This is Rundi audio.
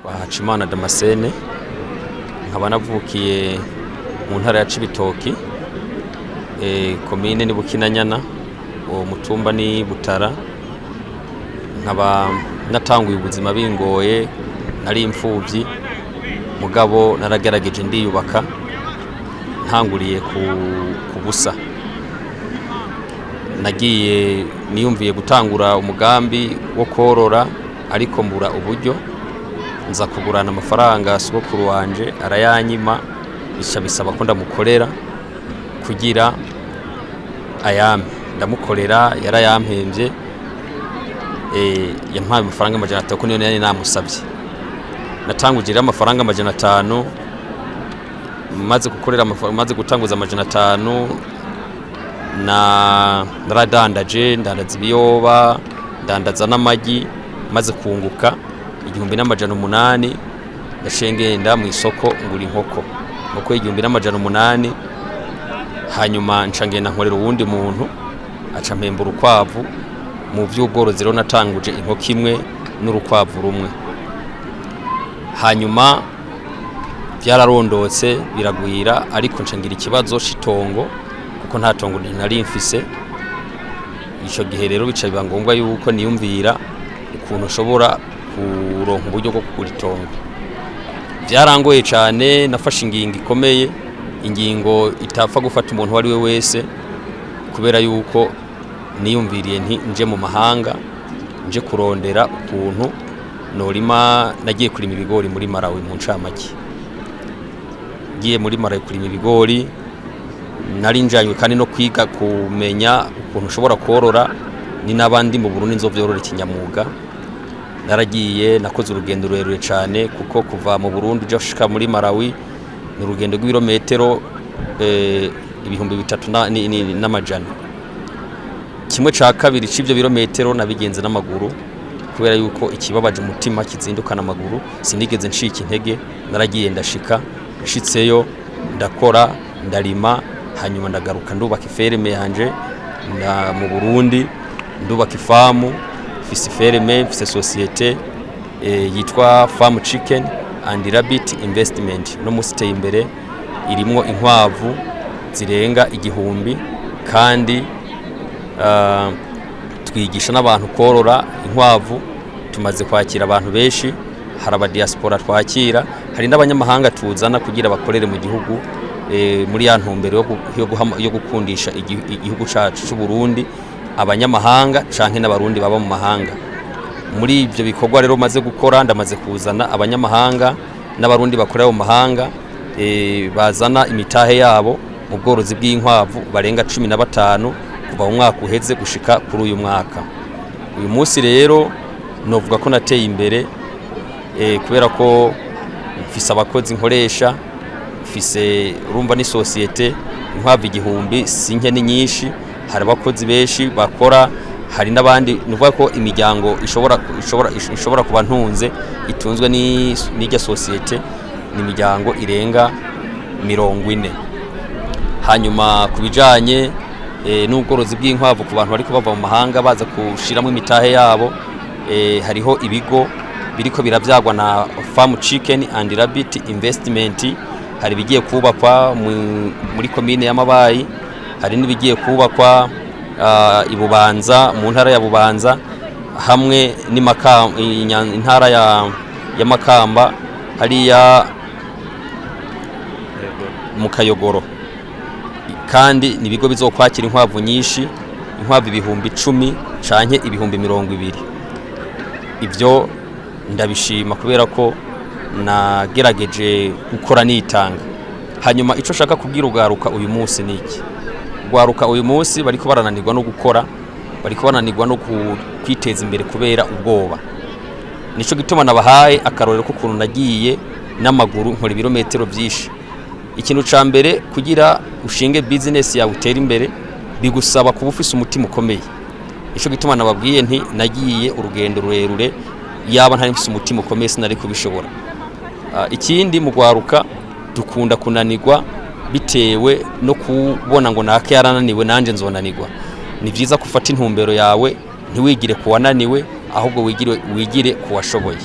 Hacimana Damascene, nkaba navukiye mu ntara ya Cibitoki, komine ni Bukinanyana, uwo mutumba ni Butara. Nkaba natanguye ubuzima bingoye, nari imfuvyi, mugabo naragerageje ndiyubaka ntanguriye ku busa. Nagiye niyumviye gutangura umugambi wo korora, ariko mbura uburyo. Nza kugurana amafaranga sogokuru wanje arayanyima, bica bisaba ko ndamukorera kugira ayampe. Ndamukorera, yarayampemvye, yampaye amafaranga 500 ko niyo nari namusabye. Natanguje rero amafaranga 500, maze gukorera, maze gutanguza 500, na naradandaje, ndandaza ibiyoba, ndandaza n'amagi. Maze kunguka 1800, ndaciye ngenda mu isoko ngura inkoko y'1800. Hanyuma nca ngenda nkorera uwundi muntu, aca mpemba urukwavu. Mu by'ubworozi rero natanguje inkoko imwe n'urukwavu rumwe. Hanyuma byararondotse biragwira, ariko nca ngira ikibazo c'itongo kuko nta tongo nari mfise ico gihe. Rero bica biba ngombwa yuko niyumvira ukuntu nshobora kuronka uburyo bwo kugura itongo. Byarangoye cyane, nafashe ingingo ikomeye, ingingo itapfa gufata umuntu uwo ari we wese, kubera yuko niyumviriye nti nje mu mahanga, nje kurondera ukuntu norima. Nagiye kurima ibigori muri Malawi. Mu ncamake, ngiye muri Malawi kurima ibigori, nari njanywe kandi no kwiga kumenya ukuntu ushobora korora, ni n'abandi mu Burundi nzovyorora ikinyamwuga. Naragiye, nakoze urugendo rurerure cyane, kuko kuva mu Burundi uja gushika muri Malawi ni urugendo rw'ibirometero 3100. Kimwe ca kabiri c'ivyo birometero nabigenze n'amaguru, kubera yuko ikibabaje umutima kizindukana amaguru. Sinigeze ncika intege, naragiye ndashika. Nshitseyo ndakora, ndarima, hanyuma ndagaruka ndubaka iferme yanje na mu Burundi, ndubaka ifamu. Mfise iferme, mfise société yitwa Farm Chicken and Rabbit Investment. No musi iteye imbere, irimwo inkwavu zirenga 1000, kandi twigisha n'abantu korora inkwavu. Tumaze kwakira abantu benshi, hari abadiaspora twakira, hari n'abanyamahanga tuzana kugira bakorere mu gihugu, muri ya ntumbero yo gukundisha igihugu cacu c'u Burundi abanyamahanga canke n'abarundi baba mu mahanga. Muri ibyo bikorwa rero maze gukora, ndamaze kuzana abanyamahanga n'abarundi bakorera mu mahanga, bazana imitahe yabo mu bworozi bw'inkwavu barenga 15 kuva mu mwaka uheze gushika kuri uyu mwaka. Uyu munsi rero novuga ko nateye imbere, kubera ko mfise abakozi nkoresha, mfise, urumva ni société, inkwavu 1000 si nke, ni nyinshi. Hari abakozi benshi bakora, hari n'abandi. Ni ukuvuga ko imiryango ishobora kuba ntunze, itunzwe n'irya société, ni imiryango irenga 40. Hanyuma ku bijanye n'ubworozi bw'inkwavu, ku bantu bariko bava mu mahanga baza gushiramo imitahe yabo, hariho ibigo biriko biravyagwa na Farm Chicken and Rabbit Investment. Hari ibigiye kubakwa muri komine y'Amabayi, hari n'ibigiye kubakwa i Bubanza, mu ntara ya Bubanza, hamwe intara ya Makamba, hariya mu Kayogoro. Kandi ni ibigo bizokwakira inkwavu nyinshi, inkwavu 10,000 canke 20,000. Ibyo ndabishima kubera ko nagerageje gukora nitanga. Hanyuma ico shaka kubwira ugaruka uyu munsi ni iki: ugwaruka uyu munsi bariko barananirwa no gukora, bariko barananirwa no kwiteza imbere kubera ubwoba. Nico gituma nabahaye akarorero k'ukuntu nagiye n'amaguru nkora ibirometero byinshi. Ikintu ca mbere kugira ushinge business yawe utere imbere, bigusaba kuba ufise umutima ukomeye. Nico gituma nababwiye nti nagiye urugendo rurerure, yaba ntari mfise umutima ukomeye sinari kubishobora. Ikindi, mu gwaruka dukunda kunanirwa bitewe no kubona ngo nake yarananiwe, nanje nzonanirwa. Ni byiza gufata intumbero yawe, ntiwigire ku wananiwe, ahubwo wigire ku washoboye.